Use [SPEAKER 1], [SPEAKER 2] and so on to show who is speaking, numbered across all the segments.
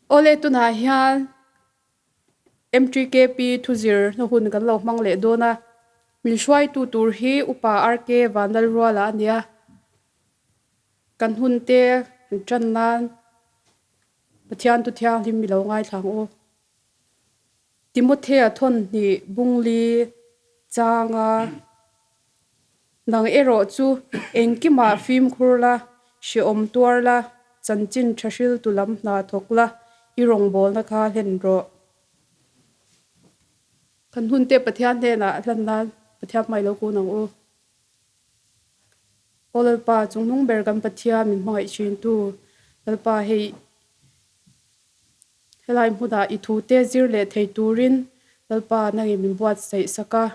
[SPEAKER 1] Awle tunah hian MTKP thuzir na hun kan lo hmang leh dawn a, min hruaitu tur hi Upa RK Vanlalruala a nia. Kan hun te kan tan nan Pathian tu thianghlim i lo ngaithla ang u. Timothea thawn hnih bungli changa nang erawh chu engkimah fimkhur la, hrehawm tuar la, chanchin tha hriltu lam hna thawk la, i rawngbawlna kha hlen rawh. Kan hun te Pathian hnenah hlan nan Pathian hmai lo kun ang u. Aw Lalpa, chungnung ber kan Pathian min hmangaih thintu Lalpa hei helai hmunah i thute zir leh thei turin Lalpa nangin min buatsaih sak a,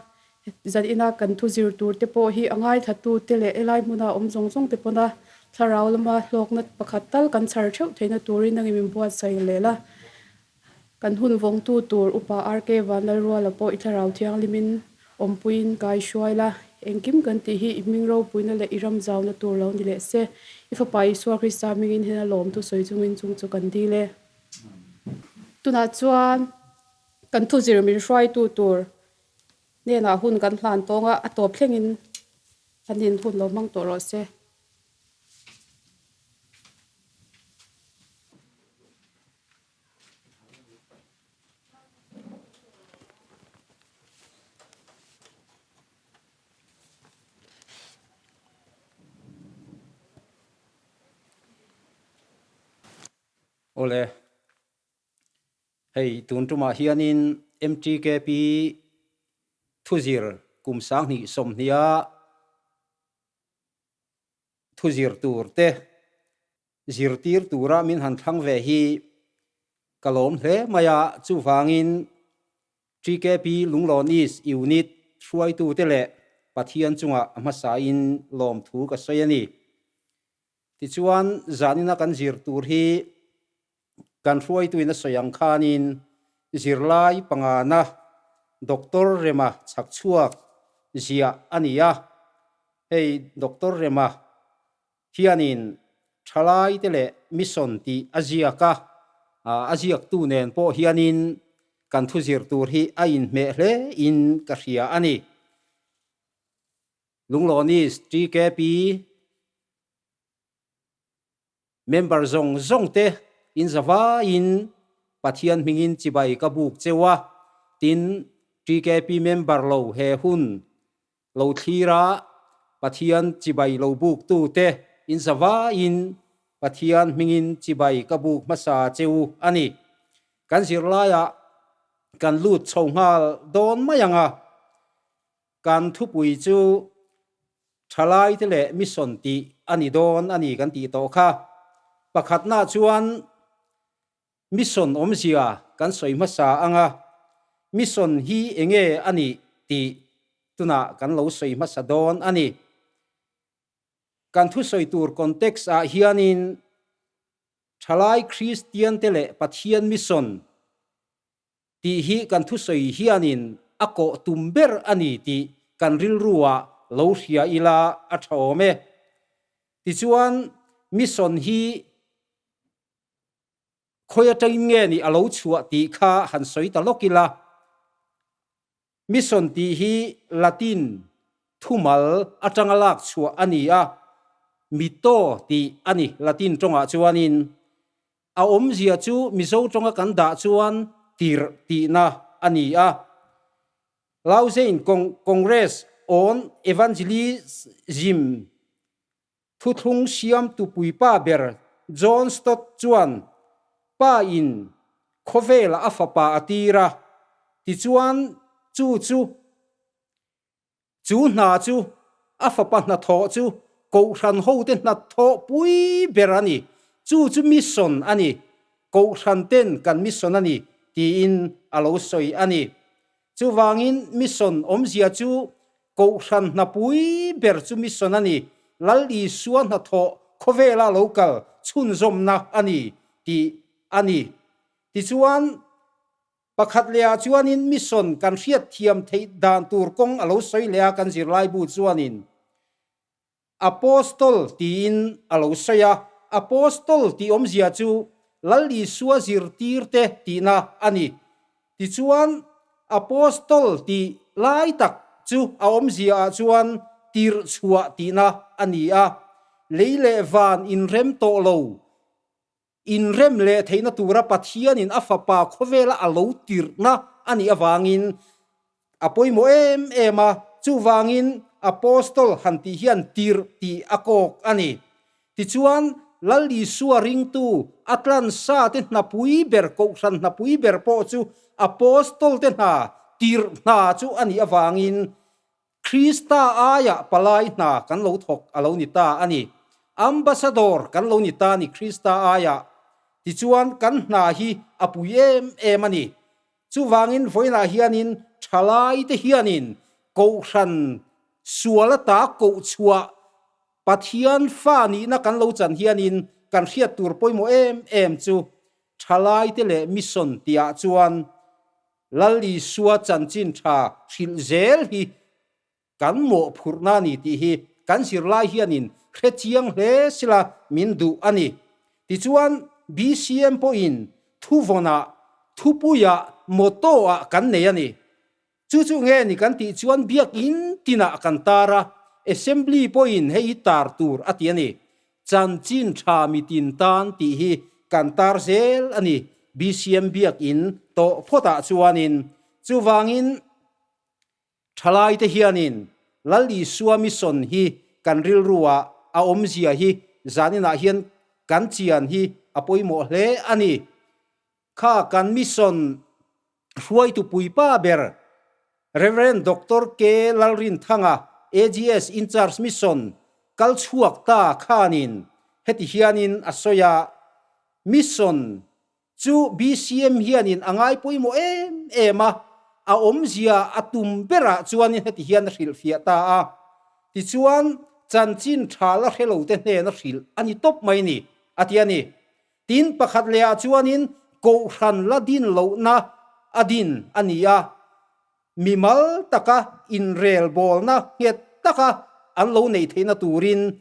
[SPEAKER 1] zan ina kan thu zir tur te pawh hi a ngaithla te leh helai hmuna awm zawng zawng te pawna thlarau lama hlawkna pakhat tal kan chhar theuh theihna turin nangin min buatsaih leh la. Kan hun vawngtu tur Upa RK Vanlalruala pawh i thlarau thianghlimin awmpuiin kai hruai la, engkim kan tih hi i hming ropuina leh i ram zauna tur lo ni leh se. I Fapa Isua Krista hmingin hena lawmtu sawi chungin chung chu kan dil e. Tunah chuan kan thuzir min hruaitu tur hnenah hun kan hlan tawng a, a tawp thlengin an in hun lo hmang tawh rawh se.
[SPEAKER 2] Awle, hei tun tumah hianin MTKP thuzir kum 2020 a thuzir tur te zirtir tura min han thlang ve hi ka lawm hle mai a, chuvangin TKP Lunglawn East Unit hruaitute leh Pathian chungah a hmasain lawmthu ka sawi a ni. Tichuan, zanina kan zir tur hi kan hruaituin a sawi ang khanin zirlai pangana Doctor Rema chhakchhuak ziah a ni a, hei Doctor Rema Hianin thalaite leh mission tih a ziak a, a ziaktu nen pawh hianin kan thu zir tur hi a inhmeh hle in ka hria a ni. Lunglawnis TKP member zawng zawng te in zavaiin Pathian hmingin chibai ka buk cheu a, tin TKP member lo he hun Lo thlir a, Pathian chibai lo buk tu te in zavaiin Pathian hmingin chibai ka buk hmasa che u a ni. Kan zirlaiah kan lut chho nghal dawn mai ang a, kan thupui chu Thalaite leh Mission tih a ni dawn a ni kan tih tawh kha. Pakhatna chuan Mission awmzia kan sawi hmasa ang a, mission hi enge a nih tih tunah kan lo sawi hmasa dawn a ni. Kan thusawi tur context ah hianin Thalai Kristian te leh Pathian mission tih hi kan thusawi hianin a kawh tum ber a ni tih kan rilru ah lo hria ila a tha awm e. Tichuan mission hi Khawi atangin nge nih a lo chhuah tih kha han sawi ta lawk ila. Mission tih hi Latin thumal atanga lak chhuah a ni a, mito tih a ni Latin tawngah chuanin. A awmzia chu Mizo tawnga kan dah chuan tirh tihna a ni a. Lausanne Congress on Evangelism Thuthlung siamtu puipa ber John Stott chuan Pa in khawvelah a fapa a tir a, tichuan chu chu chu hna chu a fapa hnathawh chu Kohhran hote hnathawh pui ber a ni, chu chu mission a ni, Kohhran ten kan mission a ni tiin a lo sawi a ni. Chuvangin mission awmzia chu Kohhran hnapui ber chu mission a ni, Lal Isua hnathawh khawvela lo kal chhunzawmna a ni tih a ni. Tichuan, pakhat lehah chuanin mission kan hriatthiam theih dan tur kawng a lo sawi leh a kan zirlaibu chuanin Apostol tiin a lo sawi a, Apostol tih awmzia chu Lal Isua zirtirte tihna a ni. Tichuan, Apostol tih lai tak chu a awmzia ah chuan tirh chhuah tihna a ni a, lei leh van inrem tawh lo, inrem leh theihna tura Pathianin a Fapa khawvela a lo tirhna a nih avangin a pawimawh em em a, chuvangin Apostol han tih hian tirh tih a kawk a ni. Tichuan, Lal Isua ringtu a tlansa te hnapui ber, kohhran hnapui ber pawh chu Apostol te hna, tirh hna chu a nih avangin Krista aiah palai hna kan lo thawk a lo ni ta a ni. Ambassador kan lo ni ta a ni Krista aiah. Tichuan, kan hna hi a pui em em a ni. Chuvangin vawiinah hianin thalaite hianin kohhran sual ata kohchhuah Pathian fa nihna kan lo chan hianin kan hriat tur pawimawh em em chu thalaite leh mission tihah chuan Lal Isua chanchin tha hrilh zel hi kan mawhphurhna a ni tih hi kan zirlai hianin hre chiang hle sila min duh a ni. Tichuan BCM pawhin thuvawnah, thupuiah, motto-ah kan nei a ni. Chu chu nge ni kan tih chuan biakinn tinah kan tar a, Assembly pawhin hei hi tar tur a ti a ni. Chanchin tha mitin tan tih hi kan tar zel a ni BCM biakinn tawh phawtah chuanin. Chuvangin thalaite hianin Lal Isua mission hi kan rilruah a awmzia hi zaninah hian kan chian hi a pawimawh hle a ni. Kha kan mission hruaitu puipa ber Rev. Doctor K. Lalrinthanga, AGS Incharge Mission kal chhuak ta khanin heti hianin a sawi a, Mission chu BCM hianin a ngai pawimawh em em a, a awmzia a tum berah chuanin heti hian a hrilhfiah ta a. Tichuan, chanchin tha la hre lote hnena hrilh a ni tawp mai ni, a ti a ni. Tin, pakhat lehah chuanin Kohhran la din lohna a din a ni a, mimal taka inrelbawlna nghet taka an lo neih theihna turin,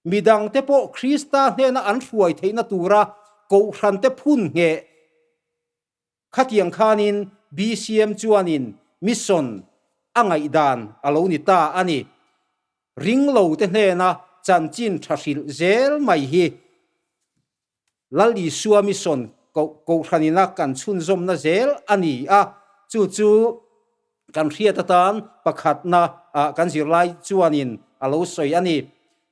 [SPEAKER 2] midangte pawh Krista hnena an hruai theihna tura Kohhrante phun ngheh Khatiang khanin BCM chuanin mission a ngaihdan a lo ni ta a ni. Ringlote hnena chanchin tha hrilh zel mai hi Lal Isua mission Kohhranina kan chhunzawmna zel a ni a, chu chu kan hriat atan pakhatna ah kan zirlai chuanin a lo sawi a ni.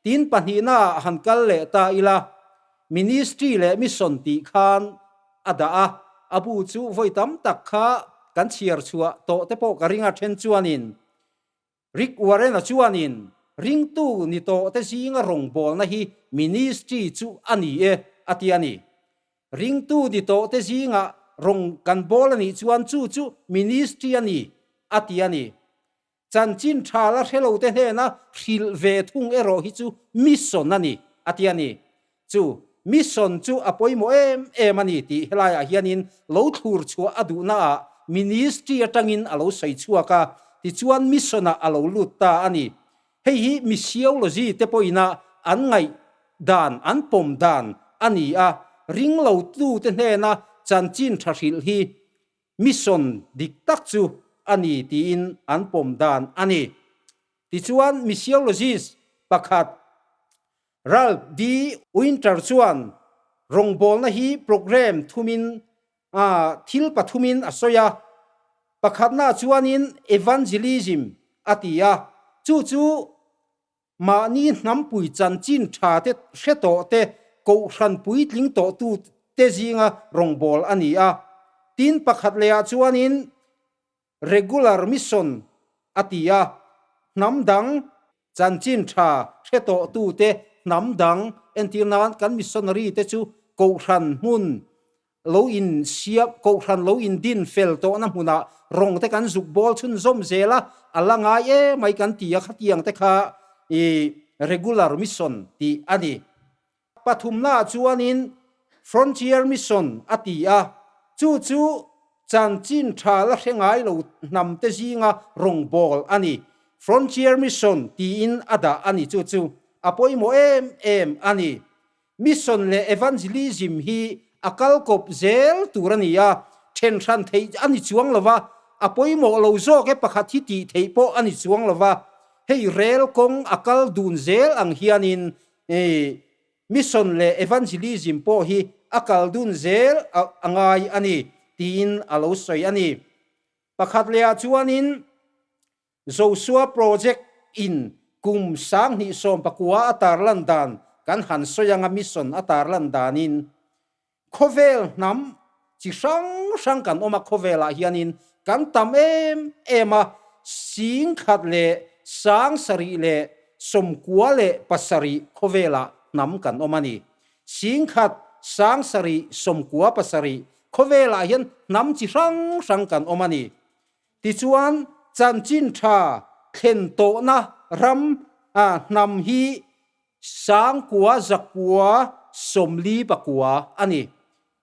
[SPEAKER 2] Tin pahnihna ah han kal leh ta ila, Ministry leh Mission tih khan a dah a, a bu chu vawi tam tak kha kan chhiar chhuah tawh te pawh ka ring a then chuanin Rick Warren-a chuanin ringtu ni tawh te zinga rawngbawlna hi Ministry chu a ni e a ti a ni. Ringtu ni tawh te zinga rawng kan bawl a nih chuan chu chu Ministry a ni a ti a ni. Chanchin tha la hre lo te hnena hrilh ve thung erawh hi chu mission a ni, a ti a ni. Chu mission chu a pawimawh em em a ni tih helaiah hianin lo thlur chhuah a duhnaah ministry atangin a lo sawi chhuak a, tichuan mission-ah a lo lut ta a ni. Hei hi missiology te pawhina an ngaih dan, an pawm dan a ni a, ringlotu te hnena chanchin tha hrilh hi Mission dik tak chu a ni tiin an pawm dan a ni. Tichuan missiologist pakhat Ralph D. Winter chuan rawngbawlna hi program thumin thil pathumin a sawi a. Pakhatna chuanin evangelism a ti a, chu chu Mahni hnampui chanchin tha te hre tawh te kohhran puitling tawhtu te zinga rawngbâwl a ni a. Tin, pakhat lehah chuanin regular mission a ti a, hnam dang chanchin tha hre tawhtu te hnam dang entir nan kan missionary te chu kohhran hmun Lo in siam, Kohhran lo in din fel tawhna hmunah rawng te kan zuk bawl chhunzawm zel a, a la ngai em mai kan ti a, khatiang te kha i regular mission tih a ni. Pathumnaah chuanin frontier mission a ti a, chu chu chanchin tha la hre ngai lo hnam te zinga rawng bawl a ni. Frontier mission tiin a dah a ni, chu chu a pawimawh em em a ni. Mission leh evangelism hi a kal kawp zel tur a ni a, then hran theih a ni chuang lo va, a pawimawh lo zawk e pakhat hi tih theih pawh a ni chuang lo va, hei rel kawng a kal dun zel ang hianin mission leh evangelism pawh hi a kal dun zel a ngai a ni tiin a lo sawi a ni. Pakhat lehah chuanin Joshua Project in kum 2019 a tarlan dan kan han sawi anga mission a tarlan danin khawvel hnam chi hrang hrang kan awm a, khawvelah hianin kan tam em em a, 1797 khawvelah hnam kan awm a ni. 1797 khawvelah hian hnam chi hrang hrang kan awm a ni. Tichuan, chanchin tha thlen tawhna ram a hnam hi 9949 a ni.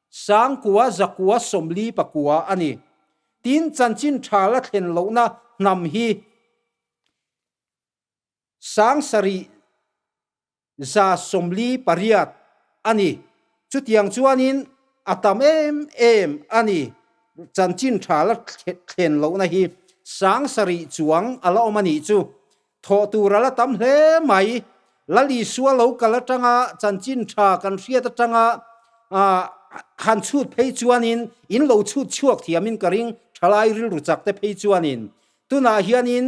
[SPEAKER 2] 9949 a ni. Tin, chanchin tha la thlen lohna hnam hi 7. 48 a ni. Chutiang chuanin a tam em em a ni. Chanchin tha la thlen lohna hi 7000 chuang a la awm a nih chu. Thawh tur a la tam hle mai. Lal Isua lo kal atanga chanchin tha kan hriat atanga han chhut phei chuanin in lo chhut chhuak thiamin ka ring thalai rilru chak te phei chuanin tunah hianin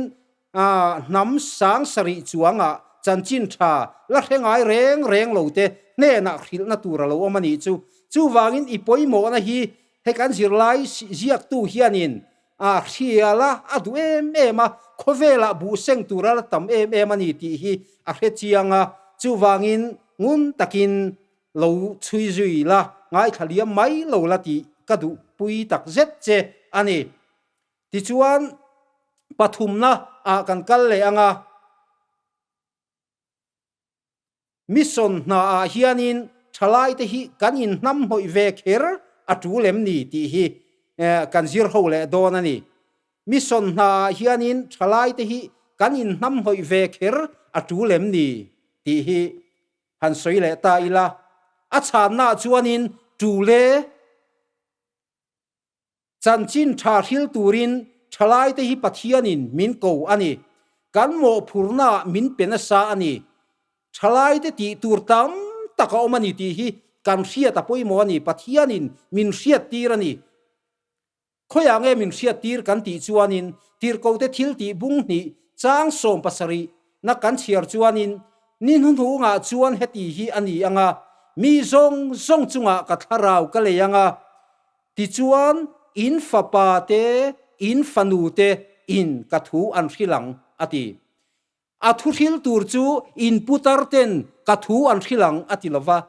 [SPEAKER 2] A hnam 7000 chuangah chanchin tha la hre ngai reng reng lo te hnenah hrilhna tur a lo awm a nih chu. Chuvangin i pawimawhna hi hei kan zirlai ziaktu hianin a hrial a, a duh em em a, khawvelah buh seng tur a la tam em em a ni tih hi a hre chiang a. Chuvangin ngun takin lo chhui zui la, ngaithla liam mai lo la tih ka duhpui tak zet che a ni. Tichuan, pathumna ah kan kal leh ang a, mission hna ah hianin thalaite hi kan inhnamhnawih ve kher a tul em ni tih hi kan zir ho leh dawn a ni. Mission hna ah hianin thalaite hi kan inhnamhnawih ve kher a tul em ni tih hi han sawi leh ta ila, a chhanna ah chuanin tul e. Chanchin tha hril turin thalaite hi Pathianin min ko a ni. Kan mawhphurnaah min pe nasa a ni. Thalaite tih tur tam tak a awm a ni tih hi kan hriat a pawimawh a ni. Pathianin min hriattir a ni. Khawiah nge min hriattir kan tih chuanin Tirhkote thil tih bung hnih chang 17 na kan chhiar chuanin ni hnuhnungah chuan heti hi a ni ang a, mi zawng zawng chungah ka thlarau ka lei ang a, Tichuan, in fapa te, in fanu te in ka thu an hril ang, a ti. A thu hril tur chu in putar ten ka thu an hril ang, a ti lo va.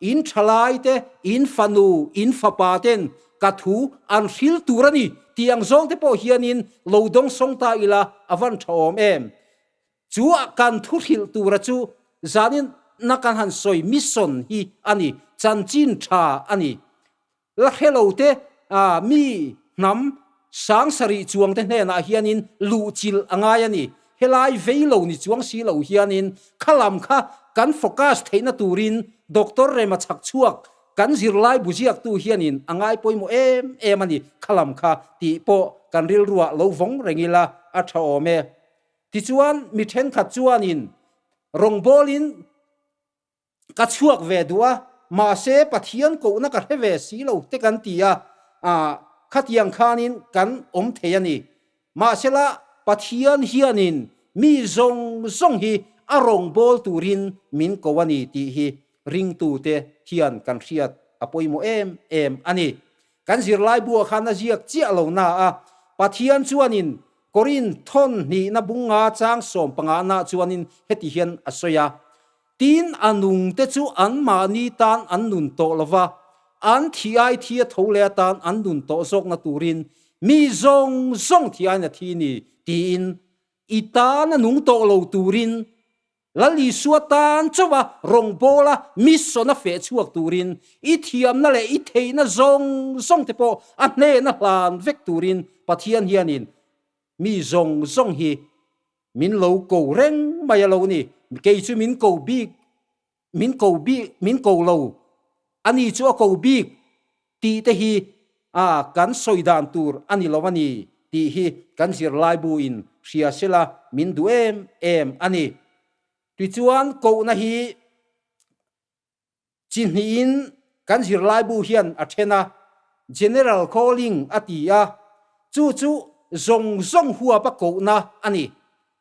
[SPEAKER 2] In thalai te, in fanu, in fapa ten ka thu an hril tur a ni tih ang zawng te pawh hianin lo dawngsawng ta ila a van tha awm em? Chu kan thu hrilh tura chu zanin na kan han sawi mission hi a ni, chanchin tha a ni. La hre lo te mi hnam 7000 chuang te hnenah hianin luhchilh a ngai a ni. Helai vei lo ni chuang si lo hianin kha lam kha kan focus theihna turin Doctor Rema chhakchhuak kan zirlai buziaktu hianin a ngai pawimawh em em a ni kha lam kha tih pawh kan rilruah lo vawng reng ila a tha awm e. Tichuan mi thenkhat chuanin rawngbawlin Ka chhuak ve duh a, mahse Pathian kohna ka hre ve si lo te kan ti a, khatiang khanin kan awm thei a ni. Mahsela Pathian hianin mi zawng zawng hi a rawngbâwl turin min ko a ni tih hi ringtute hian kan hriat a pawimawh em em a ni. Kan zirlai buah khan a ziak chiah lo na a, Pathian chuanin Korinth thawn hnihna bunga chang sawmpangahna chuanin heti hian a sawi a, Tin, a nungte chu anmahni tan an nun tawh lo va, an thi ai thi a tho leh atan an nun tawh zawkna turin mi zawng zawng thi aiin a thi ni, tiin i tan a nung tawh lo turin Lal Isua tan chauha rawngbawla mission a feh chhuak turin i thiamna leh i theihna zawng zawng te pawh a hnena hlan vek turin Pathian hianin mi zawng zawng hi Min lo ko reng mai a lo ni. Kei chu min ko bik. min ko bik, min ko lo, ani chu a ko bik tih te hi a kan sawi dan tur a ni lo a ni tih hi kan zirlaibu in hria sela min duh em em a ni. Tichuan kohna hi Chi hnihin kan zirlaibu hian a then a, General Calling a ti a, chu chu zawng zawng huap a kohna a ni.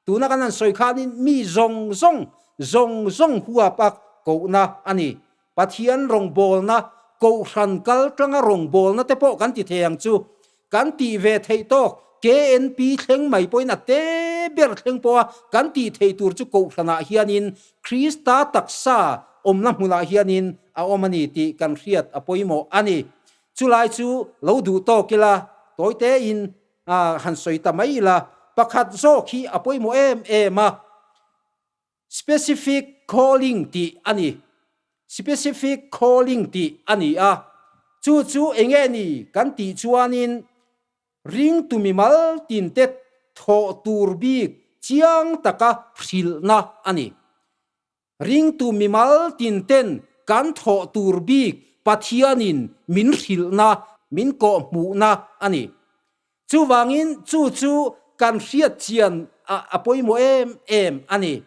[SPEAKER 2] Tuna kan han sawi khanin mi zawng zawng, zawng zawng huap a kohna a ni. Pathian rawngbawlna, Kohhran kal tlanga rawngbawlna te pawh kan ti thei ang chu. Kan tih ve theih tawk, KNP thleng mai pawhin a te ber thleng pawha kan tih theih tur chu Kohhranah hianin Krista taksa awmna hmunah hianin a awm a ni tih kan hriat a pawimawh a ni. Chulai chu lo duh tawk ila, tawi tein han sawi ta mai ila, pakhat zawk hi a pawimawh em em a. Specific calling tih a ni. Specific calling tih a ni a. Chu chu eng nge ni kan tih chuanin ringtu mimal tinte thawh tur bik chiang taka hrilhna a ni. Ringtu mimal tinten kan thawh tur bik Pathianin min hrilhna, min kawhhmuhna a ni. Chuvangin chu chu kan hriat chian a pawimawh em em a ni.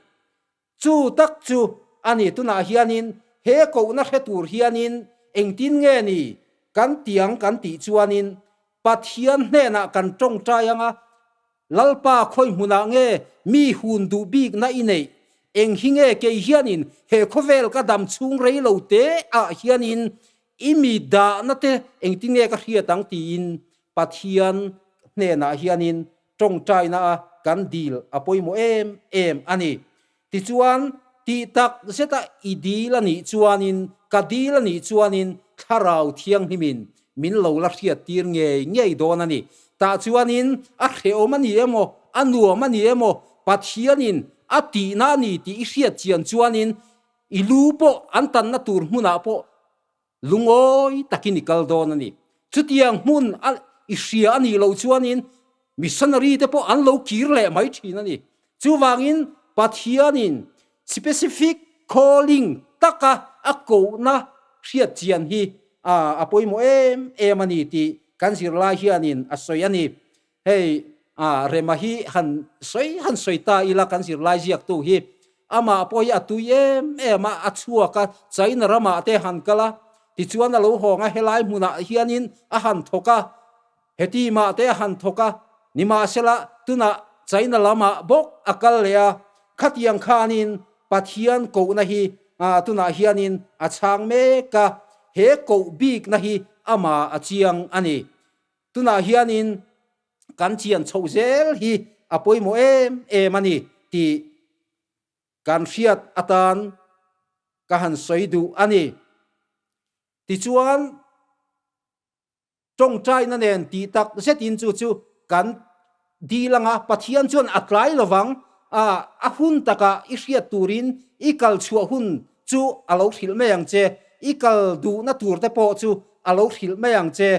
[SPEAKER 2] Chu tak chu a ni tunah hianin he kohna hre tur hianin engtin nge ni kan tiang kan tih chuanin Pathian hnenah kan tawngtai anga Lalpa khawi hmunah nge mi hun duh bikna i neih? Eng hi nge kei hianin he khawvel ka dam chhung rei lo te ah hianin i mi dahna te engtin nge ka hriat ang tiin Pathian hnenah hianin tawngtaina a kan dil a pawimawh em em a ni. Tichuan, tih tak zeta i dil a nih chuanin, ka dil a nih chuanin Thlarau Thianghlimin min lo la hriattir ngei ngei dawn a ni. Tah chuanin a hrehawm a ni emaw, a nuam a ni emaw, Pathianin a tihna a ni tih i hriat chian chuanin i lu pawh an tanna tur hmunah pawh Lungawi takin i kal dawn a ni. Chutiang hmun a i hria a nih loh chuanin missionary te pawh an lo kir leh mai thin a ni. Chuvangin Pathianin specific calling taka a kohna hriat chian hi a pawimawh em em a ni tih kan zirlai hianin a sawi a ni. Hei Rema hi han sawi han sawi ta ila kan zirlai ziaktu hi amah pawh hi a tui em em a, a chhuak a, China ramah te han kal a, tichuan a lo hawng a, helai hmunah hianin a han thawk a, he team ah te a han thawk a, nimahsela tunah China lamah bawk a kal leh a, khatiang khanin Pathian kohna hi tunah hianin a chhang mek a, he koh bikna hi amah a chiang a ni. Tunah hianin kan chian chhoh zel hi a pawimawh em em a ni tih kan hriat atan ka han sawi duh a ni. Tichuan, tawngtaina nen tih tak zetin chu chu kan dil anga Pathian chuan a tlai lovang a, a hun takah i hriat turin i kal chhuah hun chu a lo hrilh mai ang che, i kal duhna tur te pawh chu a lo hrilh mai ang che.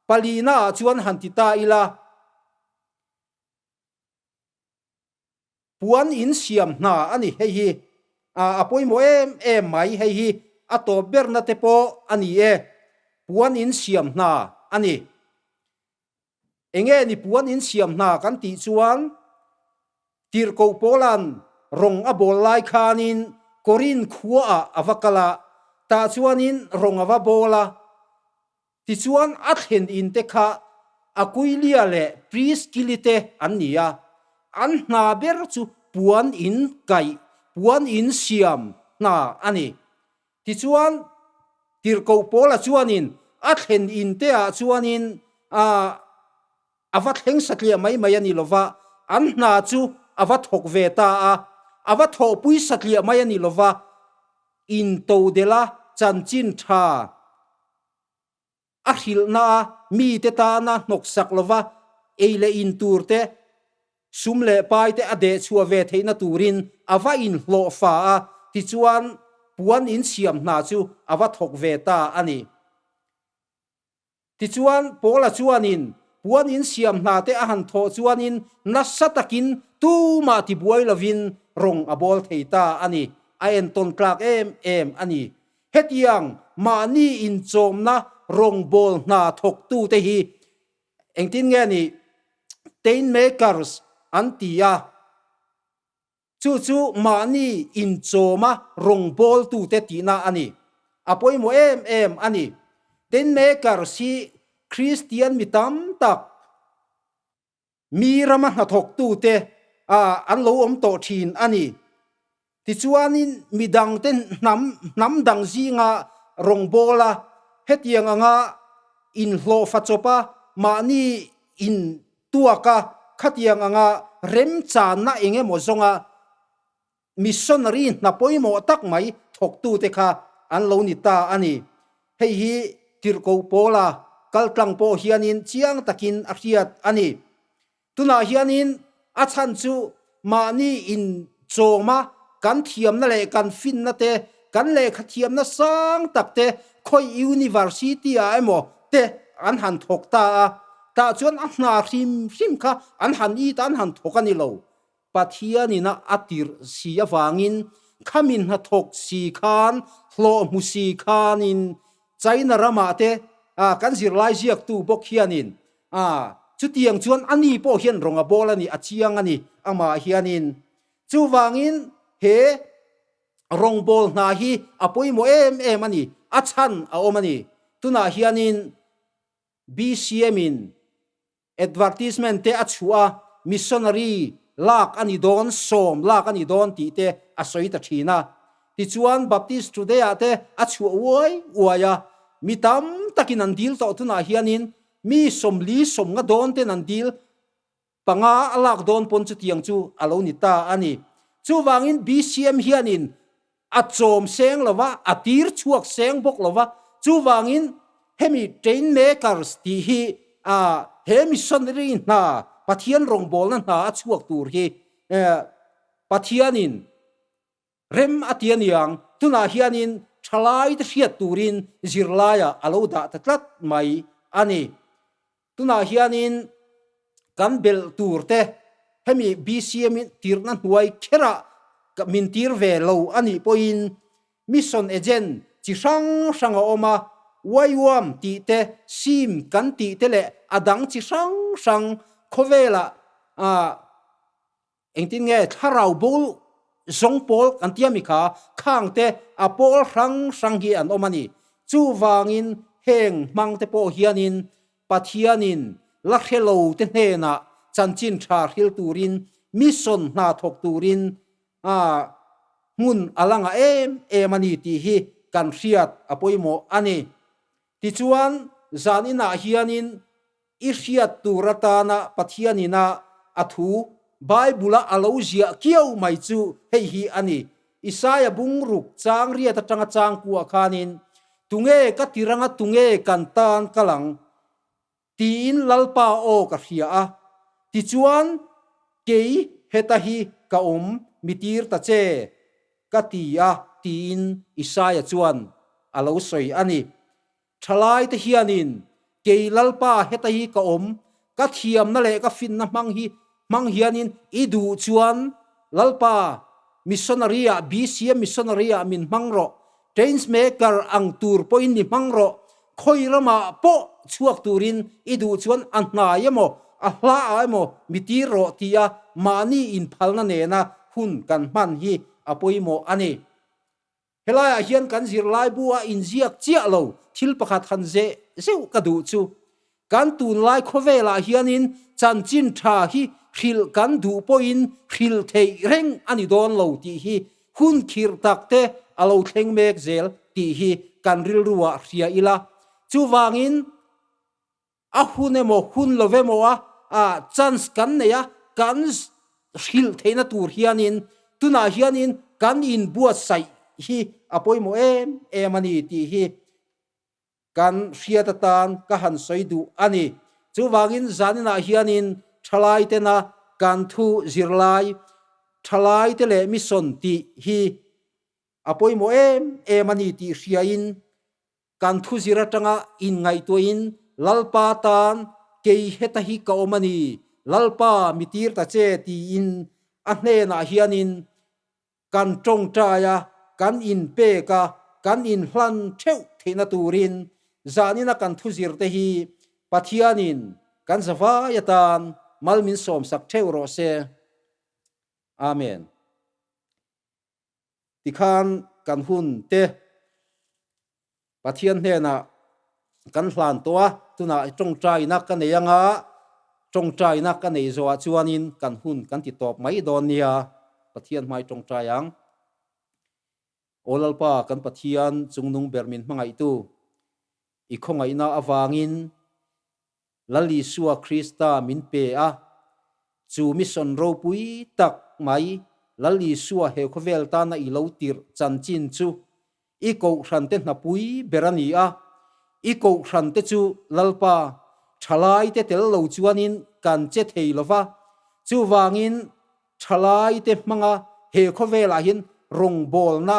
[SPEAKER 2] Palina ah chuan han ti ta ila, puan in siam hna a ni hei hi, a pawimawh em em mai hei hi a tawp berna te pawh a ni e, puan in siam hna a ni. Enge ni puan in siam hna kan tih chuan Tirhkoh Paula'n rawng a bawl lai khanin Korinth khuaah a va kal a, tah chuanin rawng a va bawl a. Tichuan a thlen in te kha Akuilia leh Priskili te an ni a, an hna ber chu puan in kaih, puan in siam hna a ni. Tichuan Tirhkoh Paula chuanin a thlen in te ah chuanin a A va thleng satliah mai mai a ni lova, an hna chu a va thawk ve ta a, a va thawhpui satliah mai a ni lova, intodela chanchin tha a hrilhna a mite tana hnawksak lova ei leh in tur te, sum leh pai te a dehchhuah ve theihna turin a va inhlawhfa a, tichuan puan insiam hna chu a va thawk ve ta a ni. Tichuan, Paula chuanin puan insiam hna te a han thawh chuanin nasa takin tumah tibuai lovin rawng a bawl thei ta a ni. A entawn tlak em em a ni. Hetiang mahni inchawmna rawngbâwl hna thawktute hi engtin nge ni tent makers an ti a, chu chu mahni inchawma rawngbâwltute tihna a ni. A pawimawh em em a ni. Tent makers hi Kristian mi tam tak, Mi rama hnathawktute an lo awm tawh thin a ni. Tichuanin mi dangte hnam hnam dang zinga rawngbawla hetiang anga inhlawhfa chawpa mahni intuaka khatiang anga remchanna eng emaw zawnga Missionary hna pawimawh tak mai thawktute kha an lo ni ta a ni. Hei hi Tirhkoh Paula kaltlang pawh hianin chiang takin a hriat a ni. Tunah hianin a chhan chu mahni inchawma kan thiamna leh kan finna te, kan lehkha thiamna sang tak te khawi university-ah emaw te an han thawk ta a, tah chuan a hna hrim hrim kha an han it a, an han thawk a ni lo. Pathianin a a tirh si avangin khami hnathawk si khan, hlawh hmu si khanin China ramah te kan zirlai ziaktu bawk hianin chutiang chuan ani pawh hian rawng a bawl a ni, a chiang a ni amah hianin. Chuvangin he rawngbâwl hna hi a pawimawh em em a ni, a chhan a awm a ni. Tunah hianin BCM-in Advertisement te a chhuah a, missionary lak a ni dawn, sawm lak a ni dawn tih te a sawi ta thin a. Tichuan Baptist Today ah te a chhuah uai uai a, mi tam takin an dil tawh tunah hianin mi 40 sawmnga dawn ten an dil, panga a lak dawn pawn chutiang chu a lo ni ta a ni. Chuvangin BCM hianin A chawm seng lo va, a tir chhuak seng bawk lo va. Chuvangin hemi Train Makers tih hi he missionary hna, Pathian rawngbawlna hna a chhuak tur hi Pathianin rem a ti a niang. Tunah hianin thalaite hriat turin zirlaiah a lo dah ta tlat mai a ni. Tunah hianin kan belh tur te hemi BCM in tirhna hnuai kherah min tir ve lo a nih pawhin mission agent chi hrang hrang a awm a, YWAM tih te, SIM kan tih te leh a dang chi hrang hrang khawvelah Engtin nge thlarau bo zawng pawl kan tia mi kha khang te a pawl hrang hrang hi an awm a ni. Chuvangin heng hmang te pawh hianin Pathianin la hre lo te hnenah chanchin tha hril turin mission hna thawk turin a hmun a la ngah em em a ni tih hi kan hriat a pawimawh a ni. Tichuan zan inah hianin I hriat tur atana Pathianina a thu Bible-a a lo ziah kiau mai chu hei hi a ni, Isaia bungruk chang riat atanga chang kuah khanin, Tunge ka tiranga tunge kan tan kal ang? tiin Lalpa aw ka hria a. Tichuan, kei heta hi ka awm, mi tir ta che, ka ti a, tiin Isaia chuan a lo sawi a ni. Thalaite hianin, Kei Lalpa heta hi ka awm, ka thiamna leh ka finna hmang hi hmang hianin i duh chuan Lalpa missionary-ah, BCM missionary-ah min hmang rawh, change maker ang tur pawhin mi hmang rawh, khawi ramah pawh chhuak turin i duh chuan a hnai emaw, a hlaah emaw mi tir rawh tia mahni inphalna nena hun kan hman hi a pawimawh a ni. Helaiah hian kan zirlaibu a inziak chiah lo thil pakhat han zeh zeuh ka duh chu, kan tunlai khawvelah hianin chanchin tha hi hrilh kan duh pawhin hrilh theih reng a ni dawn lo tih hi hun khirh tak te a lo thleng mek zel tih hi kan rilruah hria ila. Chuvangin. A hun emaw hun lo emaw a chance kan nei a, kan hrilh theihna tur hianin tunah hianin kan inbuatsaih hi a pawimawh em em a ni tih hi kan hriat atan ka han sawi duh a ni. Chuvangin zaninah hianin thalai tena kan thu zirlai thalai te leh mission tih hi a pawimawh em em a ni tih hriain Kan thuzir atanga inngaihtuahin Lalpa tan kei heta hi ka awm a ni, Lalpa mi tir ta che tiin a hnenah hianin Kan tawngtai a, kan inpek a, kan inhlan theuh theihna turin zanina kan thuzir te hi Pathianin kan zavai atan mal min sawmsak theuh rawh se. Amen. Tikhan kan hun te Pathian hnenah kan hlan tawh a, tunah tawngtaina ka nei anga, tawngtaina ka nei zawhah chuanin kan hun kan ti tawp mai dawn nia, Pathian hmai tawngtai ang. Aw Lalpa kan Pathian chungnung ber min hmangaihtu, i khawngaihna avangin Lal Isua Krista min pe a, chu mission ropui tak mai Lal Isua he khawvel tana i lo tirh chanchin chu i kohhrante hnapui ber a ni a, i kohhrante chu Lalpa thalaite tel lo chuanin kan che thei lo va, chuvangin thalaite hmanga he khawvelah hian rawngbawlna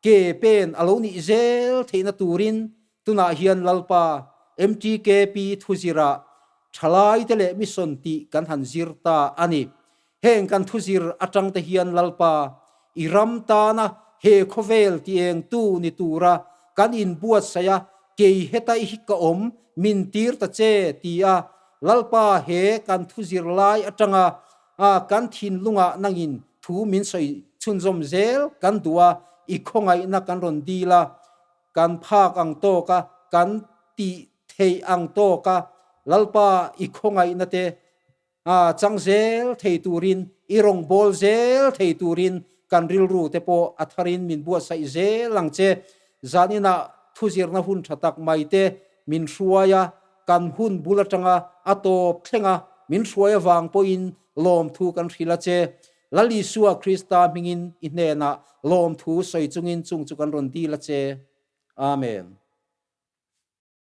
[SPEAKER 2] ke pen a lo nih zel theihna turin Tunah hian Lalpa MTKP thuzirah thalaite leh mission tih kan han zir ta a ni. Heng kan thuzir atangte hian Lalpa, i ram tana he khawvel ti engtu ni tura kan inbuatsaih a, kei heta i hi ka awm, min tir ta che ti a, Lalpa he kan thuzir lai atanga kan thinlungah nangin thu min sawi chhunzawm zel kan duh a, i khawngaihna kan rawn dil a. Kan phak ang tawk a, kan tih theih ang tawk a, Lalpa i khawngaihna te chang zel thei turin, i rawngbâwl zel thei turin kan rilru te pawh a tharin min buatsaih zel ang che. Zaninah thuzirna hun tha tak mai te min hruai a, kan hun bul atanga a tawp thleng a, min hruai avang pawhin lawmthu kan hrilh a che. Lal Isua Krista hmingin i hnenah lawmthu sawi chungin chung chu kan rawn dil a che. Amen.